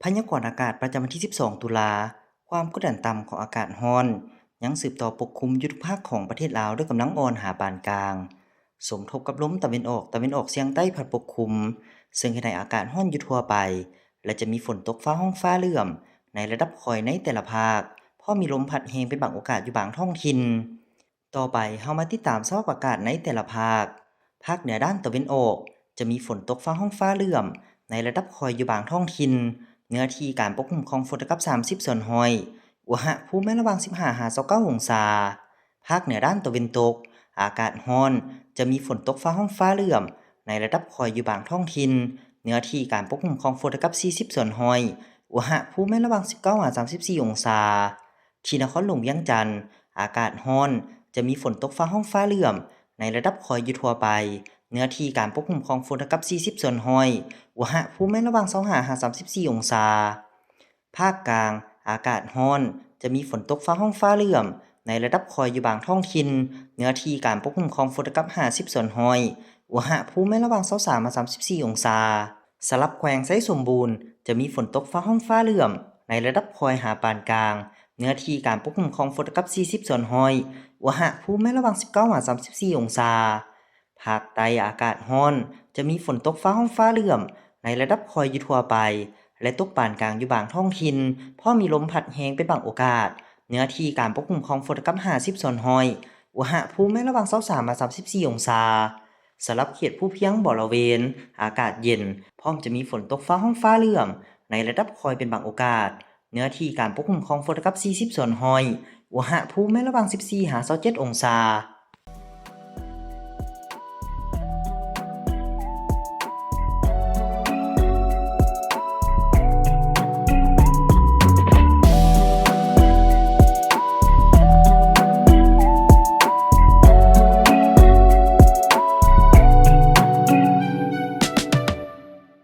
ພະຍາກອນອາກາດປະຈຳວັນທີສິບສອງ ຕຸລາ, ຄວາມກົດດັນຕ່ຳຂອງອາກາດຮ້ອນ ຍັງສືບຕໍ່ປົກຄຸມຢູ່ທຸກພາກຂອງປະເທດລາວດ້ວຍກຳລັງອ່ອນຫາປານກາງ, ສົມທົບກັບລົມຕາເວັນອອກ, ຕາເວັນອອກສຽງໃຕ້ພັດປົກຄຸມ, ເຊິ່ງເຮັດໃຫ້ອາກາດຮ້ອນຢູ່ທົ່ວໄປ ແລະ ຈະມີຝົນຕົກຟ້າຮ້ອງຟ້າເຫຼື້ອມໃນລະດັບຄ່ອຍໃນແຕ່ລະພາກ, ພ້ອມມີລົມພັດແຮງເປັນບາງໂອກາດຢູ່ບາງທ້ອງຖິ່ນ. ຕໍ່ໄປເຮົາມາຕິດຕາມສະພາບອາກາດໃນແຕ່ລະພາກ. ພາກເໜືອດ້ານຕາເວັນອອກ ຈະມີຝົນຕົກຟ້າຮ້ອງຟ້າເຫຼື້ອມໃນລະດັບຄ່ອຍຢູ່ບາງທ້ອງຖິ່ນ, ເນື້ອທີ່ການປົກຄຸມຂອງຝົນເທົ່າກັບສາມສິບສ່ວນຮ້ອຍ, ອຸນຫະພູມແມ່ນລະຫວ່າງສິບຫ້າຫາຊາວເກົ້າອົງສາ. ພາກເໜືອດ້ານຕາເວັນຕົກ ອາກາດຮ້ອນ, ຈະມີຝົນຕົກຟ້າຮ້ອງຟ້າເຫຼື້ອມໃນລະດັບຄ່ອຍຢູ່ບາງທ້ອງຖິ່ນ, ເນື້ອທີ່ການປົກຄຸມຂອງຝົນເທົ່າກັບສີ່ສິບສ່ວນຮ້ອຍ, ອຸນຫະພູມແມ່ນລະຫວ່າງສິບເກົ້າຫາສາມສິບສີ່ອົງສາ. ທີ່ນະຄອນຫຼວງວຽງຈັນ ອາກາດຮ້ອນ, ຈະມີຝົນຕົກຟ້າຮ້ອງຟ້າເຫຼື້ອມໃນລະດັບຄ່ອຍຢູ່ທົ່ວໄປ, ເນື້ອທີ່ການປົກຄຸມຂອງຝົນເທົ່າກັບສີ່ສິບສ່ວນຮ້ອຍ, ອຸນຫະພູມແມ່ນລະຫວ່າງຊາວຫ້າຫາສາມສິບສີ່ອົງສາ. ພາກກາງ ອາກາດຮ້ອນ, ຈະມີຝົນຕົກຟ້າຮ້ອງຟ້າເຫຼື້ອມໃນລະດັບຄ່ອຍຢູ່ບາງທ້ອງຖິ່ນ, ເນື້ອທີ່ການປົກຄຸມຂອງຝົນເທົ່າກັບຫ້າສິບສ່ວນຮ້ອຍ, ອຸນຫະພູມແມ່ນລະຫວ່າງຊາວສາມຫາສາມສິບສີ່ອົງສາ. ສຳລັບແຂວງໄຊສົມບູນ ຈະມີຝົນຕົກຟ້າຮ້ອງຟ້າເຫຼື້ອມໃນລະດັບຄ່ອຍຫາປານກາງ, ເນື້ອທີ່ການປົກຄຸມຂອງຝົນເທົ່າກັບສີ່ສິບສ່ວນຮ້ອຍ, ອຸນຫະພູມແມ່ນລະຫວ່າງສິບເກົ້າຫາສາມສິບສີ່ອົງສາ. ພາກໃຕ້ ອາກາດຮ້ອນ, ຈະມີຝົນຕົກຟ້າຮ້ອງຟ້າເຫຼື້ອມໃນລະດັບຄ່ອຍຢູ່ທົ່ວໄປ ແລະ ຕົກປານກາງຢູ່ບາງທ້ອງຖິ່ນ, ພ້ອມມີລົມພັດແຮງເປັນບາງໂອກາດ, ເນື້ອທີ່ການປົກຄຸມຂອງຝົນເທົ່າກັບຫ້າສິບສ່ວນຮ້ອຍ, ອຸນຫະພູມແມ່ນລະຫວ່າງຊາວສາມຫາສາມສິບສີ່ອົງສາ. ສຳລັບເຂດພູພຽງບໍລະເວນ ອາກາດເຢັນ, ພ້ອມຈະມີຝົນຕົກຟ້າຮ້ອງຟ້າເຫຼື້ອມໃນລະດັບຄ່ອຍເປັນບາງໂອກາດ, ເນື້ອທີ່ການປົກຄຸມຂອງຝົນເທົ່າກັບສີ່ສິບສ່ວນຮ້ອຍ, ອຸນຫະພູມແມ່ນລະຫວ່າງສິບສີ່ຫາຊາວເຈັດອົງສາ.